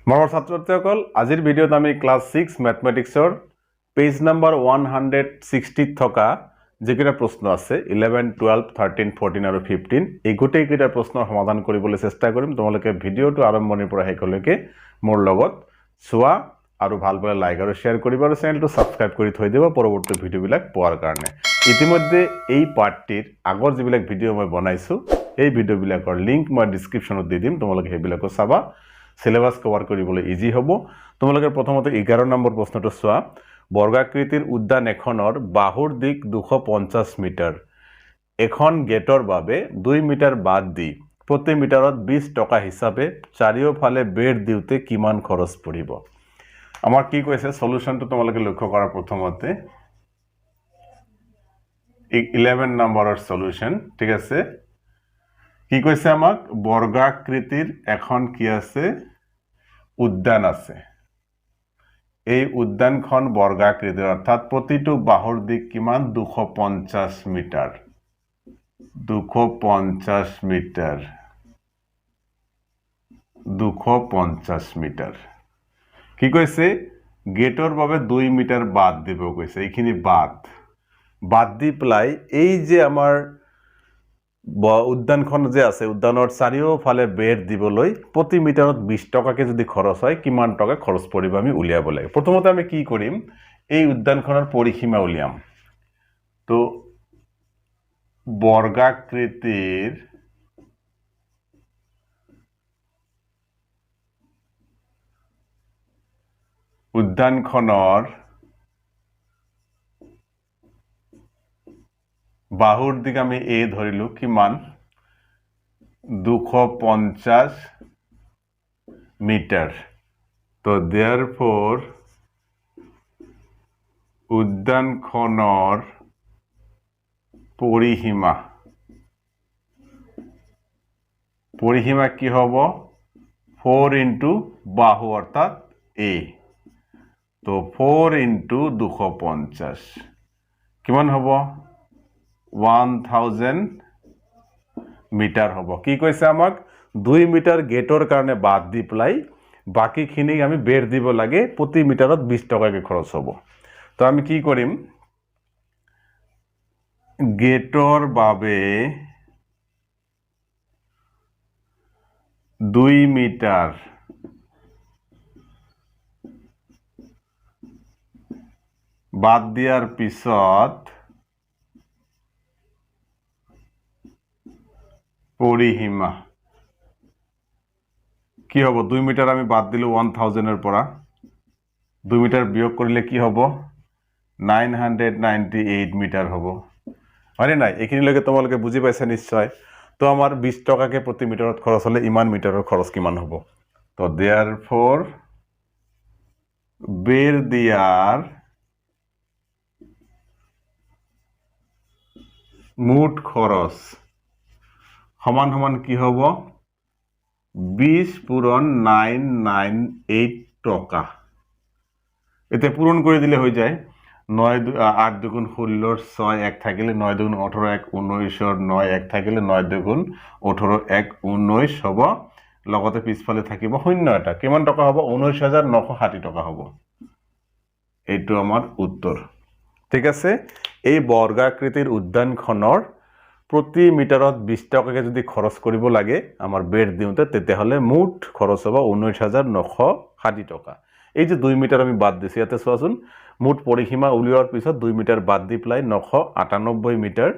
মৰমৰ ছাত্ৰ ছাত্ৰীসকল, আজিৰ ভিডিঅ'ত আমি ক্লাছ 6 মেথমেটিক্সৰ পেজ নাম্বাৰ 160ত থকা যিকেইটা প্ৰশ্ন আছে, 11, 12, 13, 14 আৰু 15, এই গোটেইকেইটা প্ৰশ্নৰ সমাধান কৰিবলৈ চেষ্টা কৰিম। তোমালোকে ভিডিঅ'টো আৰম্ভণিৰ পৰা শেষলৈকে মোৰ লগত চোৱা আৰু ভাল পালে লাইক আৰু শ্বেয়াৰ কৰিবা আৰু চেনেলটো ছাবস্ক্ৰাইব কৰি থৈ দিবা পৰৱৰ্তী ভিডিঅ'বিলাক পোৱাৰ কাৰণে। ইতিমধ্যে এই পাৰ্টটিৰ আগৰ যিবিলাক ভিডিঅ' মই বনাইছোঁ, সেই ভিডিঅ'বিলাকৰ লিংক মই ডিছক্ৰিপশ্যনত দি দিম, তোমালোকে সেইবিলাকো চাবা। চিলেবাছ কভাৰ কৰিবলৈ ইজি হ'ব। তোমালোকে প্ৰথমতে 11 নম্বৰ প্ৰশ্নটো চোৱা। বৰ্গাকৃতিৰ উদ্যান এখনৰ বাহুৰ দিশ 250 মিটাৰ, এখন গেটৰ বাবে 2 মিটাৰ বাদ দি প্ৰতি মিটাৰত 20 টকা হিচাপে চাৰিওফালে বেৰ দিওঁতে কিমান খৰচ পৰিব? আমাৰ কি কৈছে সলিউশনটো তোমালোকে লক্ষ্য কৰা। প্ৰথমতে 11 নম্বৰৰ সলিউশন, ঠিক আছে। কি কৈছে আমাক? বৰ্গাকৃতিৰ এখন কি আছে? উদ্যান আছে। এই উদ্যানখন বৰ্গাকৃতিৰ, অৰ্থাৎ প্ৰতিটো বাহুৰ দিশ কিমান? 250 মিটাৰ, 250 মিটাৰ, 250 মিটাৰ। কি কৈছে? গেটৰ বাবে 2 মিটাৰ বাদ দিব কৈছে। এইখিনি বাদ বাদ দি পেলাই এই যে আমাৰ উদ্যানখন যে আছে, উদ্যানৰ চাৰিওফালে বেৰ দিবলৈ প্ৰতি মিটাৰত 20 টকাকৈ যদি খৰচ হয়, কিমান টকা খৰচ পৰিব আমি উলিয়াব লাগে। প্ৰথমতে আমি কি কৰিম? এই উদ্যানখনৰ পৰিসীমা উলিয়াম। তো বৰ্গাকৃতিৰ উদ্যানখনৰ বাহুৰ দিক আমি এ ধৰিলোঁ কিমান? 250 মিটাৰ। তো দেয়াৰফ'ৰ উদ্যানখনৰ পৰিসীমা, পৰিসীমা কি হ'ব? 4 ইন্টু বাহু, অৰ্থাৎ এ। তো 4 ইন্টু 250 কিমান হ'ব? 1000 মিটাৰ হ'ব। কি কৈছে আমাক? 2 মিটাৰ গেটৰ কাৰণে বাদ দি পেলাই বাকীখিনিক আমি বেৰ দিব লাগে, প্ৰতি মিটাৰত 20 টকাকৈ খৰচ হ'ব। তো আমি কি কৰিম? গেটৰ বাবে 2 মিটাৰ বাদ দিয়াৰ পিছত পৰিসীমা কি হ'ব? 2 মিটাৰ আমি বাদ দিলোঁ 1000ৰ পৰা, 2 মিটাৰ বিয়োগ কৰিলে কি হ'ব? 998 মিটাৰ হ'ব, হয়নে নাই? এইখিনিলৈকে তোমালোকে বুজি পাইছা নিশ্চয়। তো আমাৰ 20 টকাকৈ প্ৰতি মিটাৰত খৰচ হ'লে ইমান মিটাৰৰ খৰচ কিমান হ'ব? তো দেয়াৰফ'ৰ বেৰ দিয়াৰ মুঠ খৰচ সমান সমান কি হ'ব? 20 পূৰণ 998 টকা। এতিয়া পূৰণ কৰি দিলে হৈ যায়। 9 8 দুগুণ 16ৰ 6 1 থাকিলে 9 দুগুণ 18 1 19ৰ 9 1 থাকিলে 9 দুগুণ 18 1 19 হ'ব, লগতে পিছফালে থাকিব শূন্য এটা। কিমান টকা হ'ব? 19,960 টকা হ'ব। এইটো আমাৰ উত্তৰ, ঠিক আছে। এই বৰ্গাকৃতিৰ উদ্যানখনৰ প্ৰতি মিটাৰত 20 টকাকৈ যদি খৰচ কৰিব লাগে আমাৰ বেৰ দিওঁতে, তেতিয়াহ'লে মুঠ খৰচ হ'ব 19,960 টকা। এই যে 2 মিটাৰ আমি বাদ দিছোঁ, ইয়াতে চোৱাচোন, মুঠ পৰিসীমা উলিওৱাৰ পিছত 2 মিটাৰ বাদ দি পেলাই 998 মিটাৰ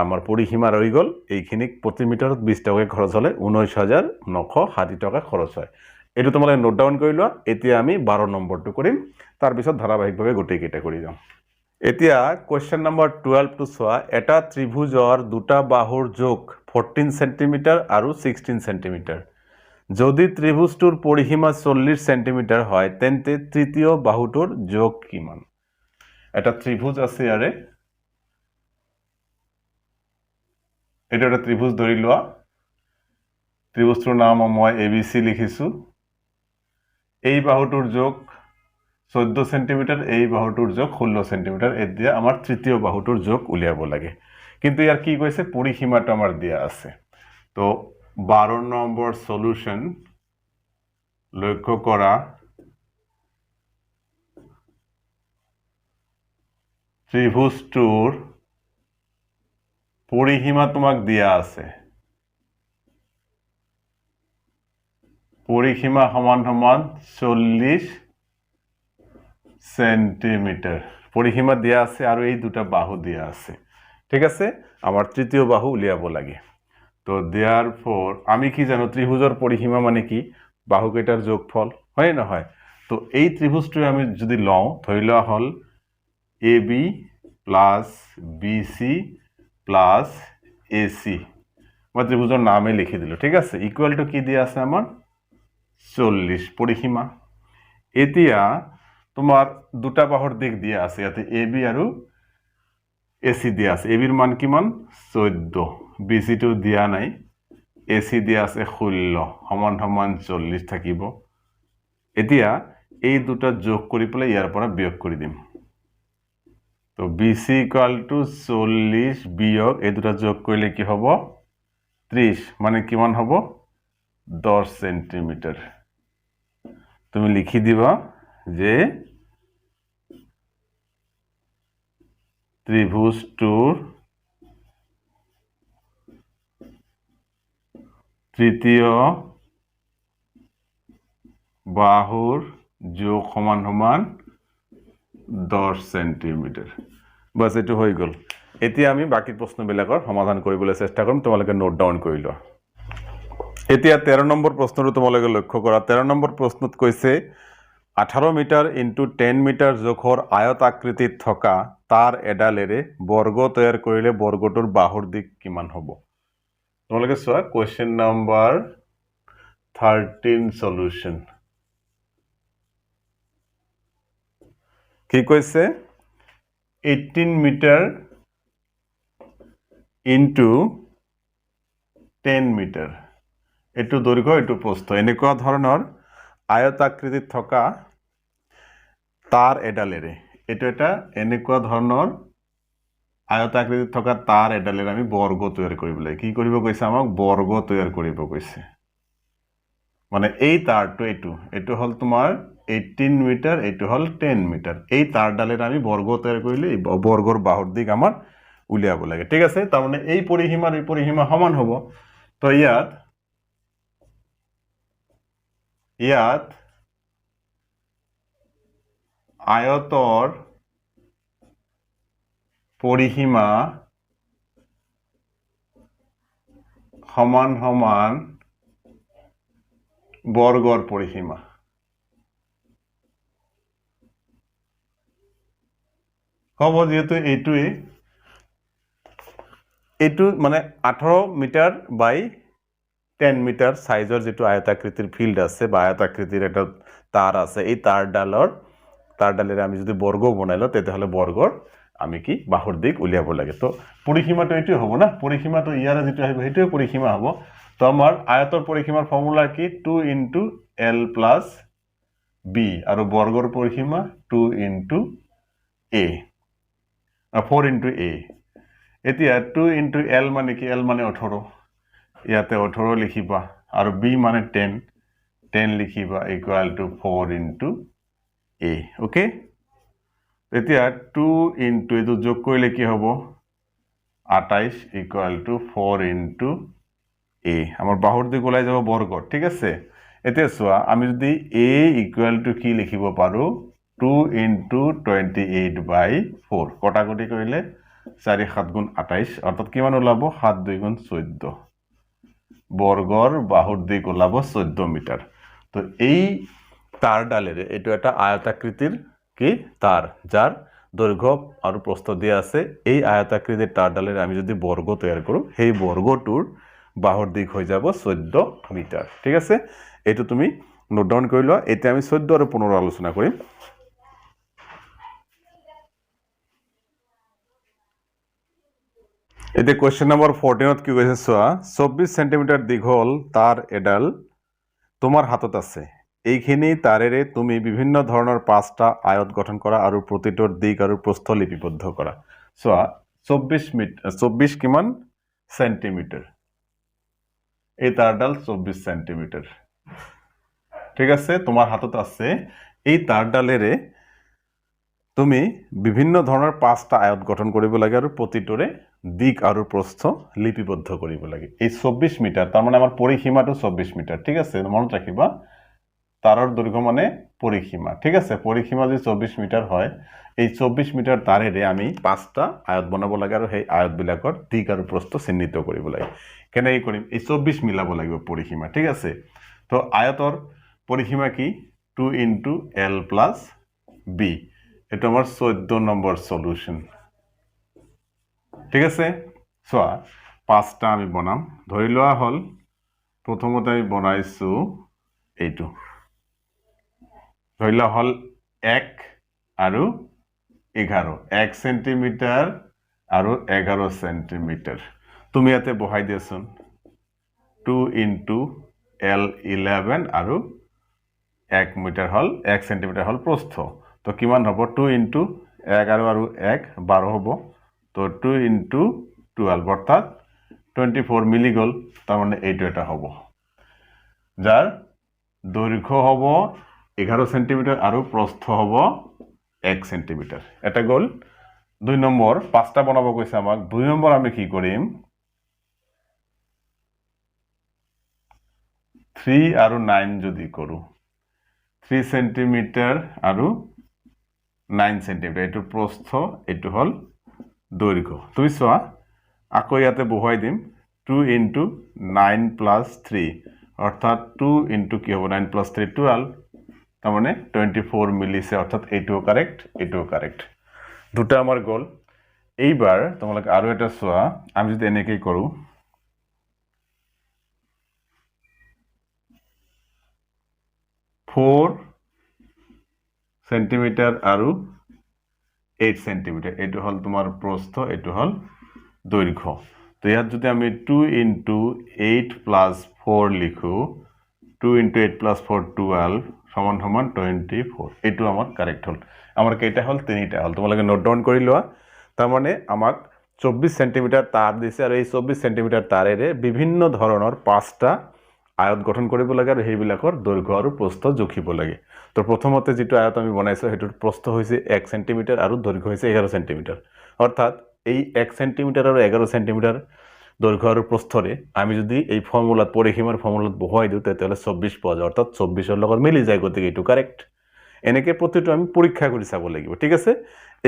আমাৰ পৰিসীমা ৰৈ গ'ল। এইখিনিক প্ৰতি মিটাৰত 20 টকাকৈ খৰচ হ'লে 19,960 টকা খৰচ হয়। এইটো তোমালোকে নোট ডাউন কৰি লোৱা। এতিয়া আমি 12 নম্বৰটো কৰিম, তাৰপিছত ধাৰাবাহিকভাৱে গোটেইকেইটা কৰি যাম। এতিয়া কুৱেশ্যন নম্বৰ 12টো চোৱা। এটা ত্ৰিভুজৰ দুটা বাহুৰ যোগ 14 চেণ্টিমিটাৰ আৰু 16 চেণ্টিমিটাৰ। যদি ত্ৰিভুজটোৰ পৰিসীমা 40 চেণ্টিমিটাৰ হয়, তেন্তে তৃতীয় বাহুটোৰ যোগ কিমান? এটা ত্ৰিভুজ আছে ইয়াৰে, এইটো এটা ত্ৰিভুজ ধৰি লোৱা। ত্ৰিভুজটোৰ নাম মই এ বি চি লিখিছোঁ। এই বাহুটোৰ যোগ 14 চেণ্টিমিটাৰ, এই বাহুটোৰ যোগ 16 চেণ্টিমিটাৰ। এতিয়া আমাৰ তৃতীয় বাহুটোৰ যোগ উলিয়াব লাগে। কিন্তু ইয়াৰ কি কৈছে? পৰিসীমাটো আমাৰ দিয়া আছে। তো 12 নম্বৰ সলিউশন, লক্ষ্য কৰা ত্ৰিভুজটোৰ পৰিসীমা তোমাক দিয়া আছে। পৰিসীমা সমান সমান 40 চেণ্টিমিটাৰ। পৰিসীমা দিয়া আছে আৰু এই দুটা বাহু দিয়া আছে, ঠিক আছে। আমাৰ তৃতীয় বাহু উলিয়াব লাগে। তো দেয়াৰফ'ৰ আমি কি জানো, ত্ৰিভুজৰ পৰিসীমা মানে কি? বাহুকেইটাৰ যোগফল, হয় নহয়? তো এই ত্ৰিভুজটোৱে আমি যদি লওঁ, ধৰি লোৱা হ'ল A B plus B C plus A C, মই ত্ৰিভুজৰ নামেই লিখি দিলোঁ, ঠিক আছে। ইকুৱেল টু কি দিয়া আছে আমাৰ? 40 পৰিসীমা। এতিয়া তোমাৰ দুটা বাহুৰ দিশ দিয়া আছে ইয়াতে, এ বি আৰু এ চি দিয়া আছে। এ বিৰ মান কিমান? 14। বি চিটো দিয়া নাই। এ চি দিয়া আছে 16, সমান সমান 40 থাকিব। এতিয়া এই দুটা যোগ কৰি পেলাই ইয়াৰ পৰা বিয়োগ কৰি দিম। তো বি চি ইকুৱেল টু 40 বিয়োগ এই দুটা যোগ কৰিলে কি হ'ব? 30, মানে কিমান হ'ব? 10 চেণ্টিমিটাৰ। তুমি লিখি দিবা যে ত্ৰিভুজটোৰ তৃতীয় বাহুৰ যোগ সমান সমান 10 চেণ্টিমিটাৰ। বাছ, এইটো হৈ গ'ল। এতিয়া আমি বাকী প্ৰশ্নবিলাকৰ সমাধান কৰিবলৈ চেষ্টা কৰিম। তোমালোকে নোট ডাউন কৰি লোৱা। এতিয়া 13 নম্বৰ প্ৰশ্নটো তোমালোকে লক্ষ্য কৰা। 13 নম্বৰ প্ৰশ্নত কৈছে, 18 মিটাৰ ইনটু 10 মিটাৰ জোখৰ আয়ত আকৃতিত থকা তাঁৰ এডালেৰে বৰ্গ তৈয়াৰ কৰিলে বৰ্গটোৰ বাহুৰ দিশ কিমান হ'ব? তোমালোকে চোৱা, কুৱেশ্যন নম্বৰ 13 চলিউশ্যন। কি কৈছে? 18 মিটাৰ ইনটু 10 মিটাৰ, এইটো দৈৰ্ঘ্য, এইটো প্ৰস্থ, এনেকুৱা ধৰণৰ আয়তাকৃতিত থকা তাঁৰ এডালেৰে, এইটো এটা এনেকুৱা ধৰণৰ আয়তাকৃতিত থকা তাঁৰ এডালেৰে আমি বৰ্গ তৈয়াৰ কৰিব লাগে। কি কৰিব কৈছে আমাক? বৰ্গ তৈয়াৰ কৰিব কৈছে। মানে এই তাঁৰটো, এইটো হ'ল তোমাৰ 18 মিটাৰ, এইটো হ'ল 10 মিটাৰ। এই তাঁৰডালেৰে আমি বৰ্গ তৈয়াৰ কৰিলে এই বৰ্গৰ বাহুৰ দিশ আমাৰ উলিয়াব লাগে, ঠিক আছে। তাৰমানে এই পৰিসীমাৰ এই পৰিসীমা সমান হ'ব। তো ইয়াত আয়তৰ পৰিসীমা সমান সমান বৰ্গৰ পৰিসীমা। হ'ব, যিহেতু এইটো মানে 18 মিটাৰ বাই 10 মিটাৰ চাইজৰ যিটো আয়তাকৃতিৰ ফিল্ড আছে বা আয়তাকৃতিৰ এটা তাঁৰ আছে, এই তাঁৰডালেৰে আমি যদি বৰ্গ বনাই লওঁ, তেতিয়াহ'লে বৰ্গৰ আমি কি বাহুৰ দিশ উলিয়াব লাগে। তো পৰিসীমাটো এইটোৱে হ'ব না, পৰিসীমাটো ইয়াৰে যিটো আহিব সেইটোৱে পৰিসীমা হ'ব। তো আমাৰ আয়তৰ পৰিসীমাৰ ফৰ্মুলা কি? 2 ইনটু এল প্লাছ বি, আৰু বৰ্গৰ পৰিসীমা 2 ইনটু এ, 4 ইনটু এ। এতিয়া 2 ইনটু এল মানে কি? এল মানে 18, ইয়াতে 18 লিখিবা, আৰু বি মানে 10, 10 লিখিবা, equal to 4 into A. Okay, এতিয়া 2 ইনটু এইটো যোগ কৰিলে কি হ'ব? 28 ইকুৱেল টু 4 ইনটু এ। আমাৰ বাহুৰ দিশ ওলাই যাব বৰ্গৰ, ঠিক আছে। এতিয়া চোৱা, আমি যদি এ ইকুৱেল টু কি লিখিব পাৰোঁ? 2 ইনটু 28 বাই 4। কটাকটি কৰিলে 4 7 গুণ 28, অৰ্থাৎ কিমান ওলাব? 7 2 গুণ 14। বৰ্গৰ বাহুৰ দিশ ওলাব 14 মিটাৰ। তো এই তাঁৰডালেৰে, এইটো এটা আয়তাকৃতিৰ কি তাঁৰ, যাৰ দৈৰ্ঘ্য আৰু প্ৰস্থ দিয়া আছে, এই আয়তাকৃতিৰ তাঁৰডালেৰে আমি যদি বৰ্গ তৈয়াৰ কৰোঁ, সেই বৰ্গটোৰ বাহুৰ দিশ হৈ যাব 14 মিটাৰ, ঠিক আছে। এইটো তুমি নোট ডাউন কৰি লোৱা। এতিয়া আমি 14 আৰু 15 আলোচনা কৰিম। এতিয়া কুৱেশ্যন নম্বৰ 14ত কি কৈছে চোৱা, 24 চেণ্টিমিটাৰ দীঘল তাঁৰ এডাল তোমাৰ হাতত আছে। এইখিনি তাৰেৰে তুমি বিভিন্ন ধৰণৰ 5টা আয়ত গঠন কৰা আৰু প্ৰতিটোৰ দিশ আৰু প্ৰস্থ লিপিবদ্ধ কৰা। চোৱা, 24 কিমান চেণ্টিমিটাৰ, এই তাঁৰডাল 24 চেণ্টিমিটাৰ, ঠিক আছে, তোমাৰ হাতত আছে। এই তাঁৰডালেৰে তুমি বিভিন্ন ধৰণৰ পাঁচটা আয়ত গঠন কৰিব লাগে আৰু প্ৰতিটোৰে দিক আৰু প্ৰস্থ লিপিবদ্ধ কৰিব লাগে। এই 24 মিটাৰ, তাৰমানে আমাৰ পৰিসীমাটো 24 মিটাৰ, ঠিক আছে, মনত ৰাখিবা। তাৰৰ দৈৰ্ঘ্য মানে পৰিসীমা, ঠিক আছে। পৰিসীমা যদি 24 মিটাৰ হয়, এই 24 মিটাৰ তাৰেৰে আমি পাঁচটা আয়ত বনাব লাগে আৰু সেই আয়তবিলাকৰ দিক আৰু প্ৰস্থ চিহ্নিত কৰিব লাগে। কেনেকৈ কৰিম? এই 24 মিলাব লাগিব পৰিসীমা, ঠিক আছে। তো আয়তৰ পৰিসীমা কি? 2 ইনটু এল প্লাছ বি। এইটো আমাৰ 14 নম্বৰ চলিউশ্যন, ঠিক আছে। চোৱা, পাঁচটা আমি বনাম। ধৰি লোৱা হ'ল প্ৰথমতে আমি বনাইছোঁ এইটো, ধৰি লোৱা হ'ল 1 আৰু 11, 1 চেণ্টিমিটাৰ আৰু 11 চেণ্টিমিটাৰ। তুমি ইয়াতে বহাই দিয়াচোন 2 ইনটু এল 11 আৰু 1 মিটাৰ হ'ল, 1 চেণ্টিমিটাৰ হ'ল প্ৰস্থ। তো কিমান হ'ব? 2 ইনটু 1 আৰু আৰু 1 12 হ'ব। তো 2 ইনটু 12 অৰ্থাৎ 24 মিলি গ'ল। তাৰমানে এইটো এটা হ'ব যাৰ দৈৰ্ঘ্য হ'ব 11 চেণ্টিমিটাৰ আৰু প্ৰস্থ হ'ব 1 চেণ্টিমিটাৰ। এটা গ'ল। 2 নম্বৰ, পাঁচটা বনাব কৈছে আমাক। 2 নম্বৰ আমি কি কৰিম? 3 আৰু 9 যদি কৰোঁ, 3 চেণ্টিমিটাৰ আৰু 9 চেণ্টিমিটাৰ, এইটো প্ৰস্থ, এইটো হ'ল দৈৰ্ঘ্য। তুমি চোৱা, আকৌ ইয়াতে বহুৱাই দিম 2 ইনটু 9 প্লাছ 3, অৰ্থাৎ 2 ইনটু কি হ'ব? 9 প্লাছ 3 12, তাৰমানে 24 মিলিছে, অৰ্থাৎ এইটোও কাৰেক্ট, এইটোও কাৰেক্ট। দুটা আমাৰ গ'ল। এইবাৰ তোমালোকে আৰু এটা চোৱা, আমি যদি এনেকেই কৰোঁ, 4 চেণ্টিমিটাৰ আৰু 8 চেণ্টিমিটাৰ, এইটো হ'ল তোমাৰ প্ৰস্থ, এইটো হ'ল দৈৰ্ঘ্য। তো ইয়াত যদি আমি 2 ইনটু 8 প্লাছ 4 লিখোঁ, 2 ইনটু 8 প্লাছ 4 12 সমান সমান 24, এইটো আমাৰ কাৰেক্ট হ'ল। আমাৰ কেইটা হ'ল? তিনিটা হ'ল। তোমালোকে নোট ডাউন কৰি লোৱা। তাৰমানে আমাক 24 চেণ্টিমিটাৰ তাঁৰ দিছে আৰু এই 24 চেণ্টিমিটাৰ তাঁৰেৰে বিভিন্ন ধৰণৰ পাঁচটা আয়ত গঠন কৰিব লাগে আৰু সেইবিলাকৰ দৈৰ্ঘ্য আৰু প্ৰস্থ জুখিব লাগে। তো প্ৰথমতে যিটো আয়ত আমি বনাইছোঁ সেইটোৰ প্ৰস্থ হৈছে 1 চেণ্টিমিটাৰ আৰু দৈৰ্ঘ্য হৈছে 11 চেণ্টিমিটাৰ। অৰ্থাৎ এই 1 চেণ্টিমিটাৰ আৰু 11 চেণ্টিমিটাৰ দৈৰ্ঘ্য আৰু প্ৰস্থৰে আমি যদি এই ফৰ্মুলাত, পৰিসীমাৰ ফৰ্মুলাত বহুৱাই দিওঁ, তেতিয়াহ'লে 24 পোৱা যায়, অৰ্থাৎ 24ৰ লগত মিলি যায়, গতিকে এইটো কাৰেক্ট। এনেকৈ প্ৰতিটো আমি পৰীক্ষা কৰি চাব লাগিব, ঠিক আছে।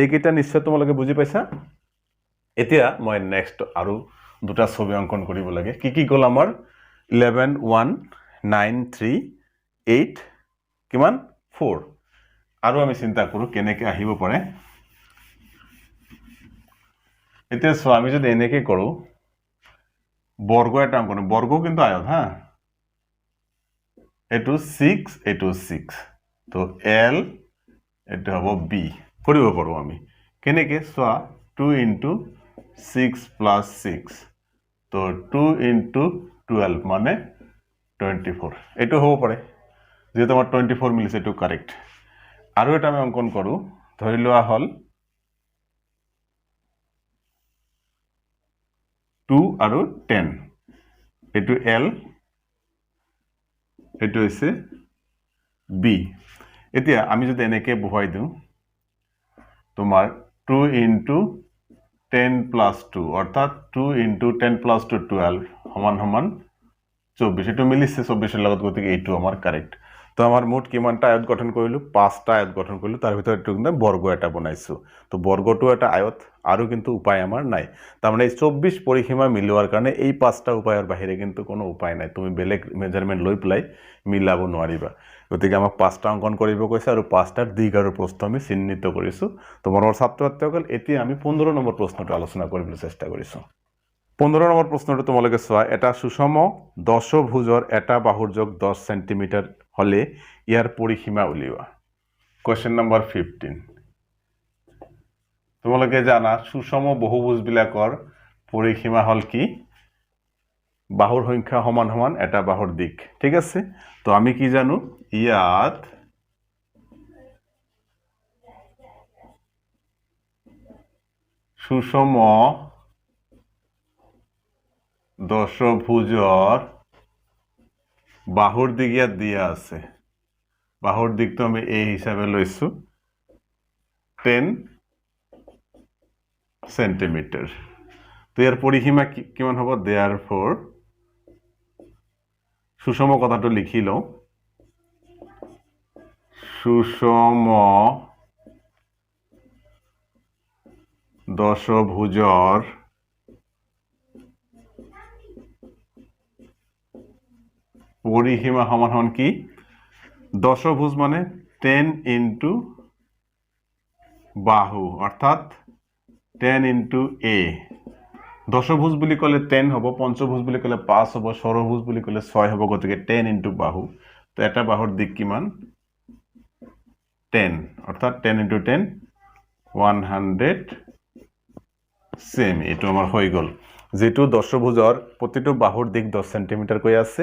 এইকেইটা নিশ্চয় তোমালোকে বুজি পাইছা। এতিয়া মই নেক্সট আৰু দুটা ছবি অংকন কৰিব লাগে। কি কি গ'ল আমাৰ? 11 1 9 3 8 কিমান? 4। আৰু আমি চিন্তা কৰোঁ কেনেকৈ আহিব পাৰে। এতিয়া চোৱা, আমি যদি এনেকৈ কৰোঁ, বৰ্গ এটা অংকন, বৰ্গ কিন্তু আয়ত, হা, এইটো 6, এইটো 6, তো এল, এইটো হ'ব বি। কৰিব পাৰোঁ আমি কেনেকৈ? চোৱা, 2 ইনটু 6 প্লাছ 6, তো 2 ইনটু 12 মানে 24, এইটো হ'ব পাৰে, যিহেতু আমাৰ 24 মিলিছে, এইটো কাৰেক্ট। আৰু এটা আমি অংকন কৰোঁ, ধৰি লোৱা হ'ল 2 আৰু 10, এইটো এল, এইটো হৈছে বি। এতিয়া আমি যদি এনেকৈ বহুৱাই দিওঁ, তোমাৰ 2 ইনটু 10 প্লাছ 2, অৰ্থাৎ 2 ইনটু 10 প্লাছ 2 12 সমান সমান 24, এইটো মিলিছে 24ৰ লগত, গতিকে এইটো আমাৰ কাৰেক্ট। তো আমাৰ মুঠ কিমানটা আয়ত গঠন কৰিলোঁ? পাঁচটা আয়ত গঠন কৰিলোঁ। তাৰ ভিতৰত এইটো কিন্তু বৰ্গ এটা বনাইছোঁ। তো বৰ্গটো এটা আয়ত, আৰু কিন্তু উপায় আমাৰ নাই। তাৰমানে এই 24 পৰিসীমা মিলোৱাৰ কাৰণে এই পাঁচটা উপায়ৰ বাহিৰে কিন্তু কোনো উপায় নাই। তুমি বেলেগ মেজাৰমেণ্ট লৈ পেলাই মিলাব নোৱাৰিবা। গতিকে আমাক পাঁচটা অংকন কৰিব কৈছে আৰু পাঁচটাৰ দিশ আৰু প্ৰস্থ আমি চিহ্নিত কৰিছোঁ। তো মনৰ ছাত্ৰ ছাত্ৰীসকল, এতিয়া আমি 15 নম্বৰ প্ৰশ্নটো আলোচনা কৰিবলৈ চেষ্টা কৰিছোঁ। 15 নম্বৰ প্ৰশ্নটো তোমালোকে চোৱা, এটা সুষম দশভুজৰ এটা বাহুৰ যোগ 10 চেণ্টিমিটাৰ হ'লে ইয়াৰ পৰিসীমা উলিওৱা। Question number 15। তোমালোকে জানা সুষম বহুভুজবিলাকৰ পৰিসীমা হ'ল কি? বাহুৰ সংখ্যা সমান সমান এটা বাহুৰ দিক, ঠিক আছে। তো আমি কি জানো? ইয়াত সুষম দশভুজৰ বাহুৰ দিক ইয়াত দিয়া আছে, বাহুৰ দীঘটো আমি এ হিচাপে লৈছোঁ 10 চেণ্টিমিটাৰ। তো ইয়াৰ পৰিসীমা কিমান হ'ব? দেয়াৰফ'ৰ, সুষম কথাটো লিখি লওঁ। সুষম দশভুজৰ পৰিসীমা সমান সমান কি? দশভুজ মানে 10 ইন্টু বাহু, অৰ্থাৎ 10 ইন্টু এ। দশভুজ বুলি ক'লে 10 হ'ব, পঞ্চভুজ বুলি ক'লে 5 হ'ব, ষড়ভুজ বুলি ক'লে 6 হ'ব, গতিকে 10 ইন্টু বাহু। তো এটা বাহুৰ দিশ কিমান? 10, অৰ্থাৎ 10 ইন্টু 10 100 চেমি। এইটো আমাৰ হৈ গ'ল। যিটো দশভুজৰ প্ৰতিটো বাহুৰ দিশ 10 চেণ্টিমিটাৰকৈ আছে,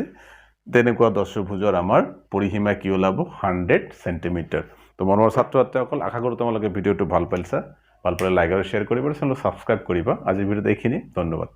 তেনেকুৱা দশভুজৰ আমাৰ পৰিসীমা কি ওলাব? 100 চেণ্টিমিটাৰ। তো মৰমৰ ছাত্ৰ ছাত্ৰীসকল, আশা কৰোঁ তোমালোকে ভিডিঅ'টো ভাল পাইছা। ভাল পালে লাইক আৰু শ্বেয়াৰ কৰিবা, চেনেলটো ছাবস্ক্ৰাইব কৰিবা। আজিৰ ভিডিঅ'ত এইখিনি, ধন্যবাদ।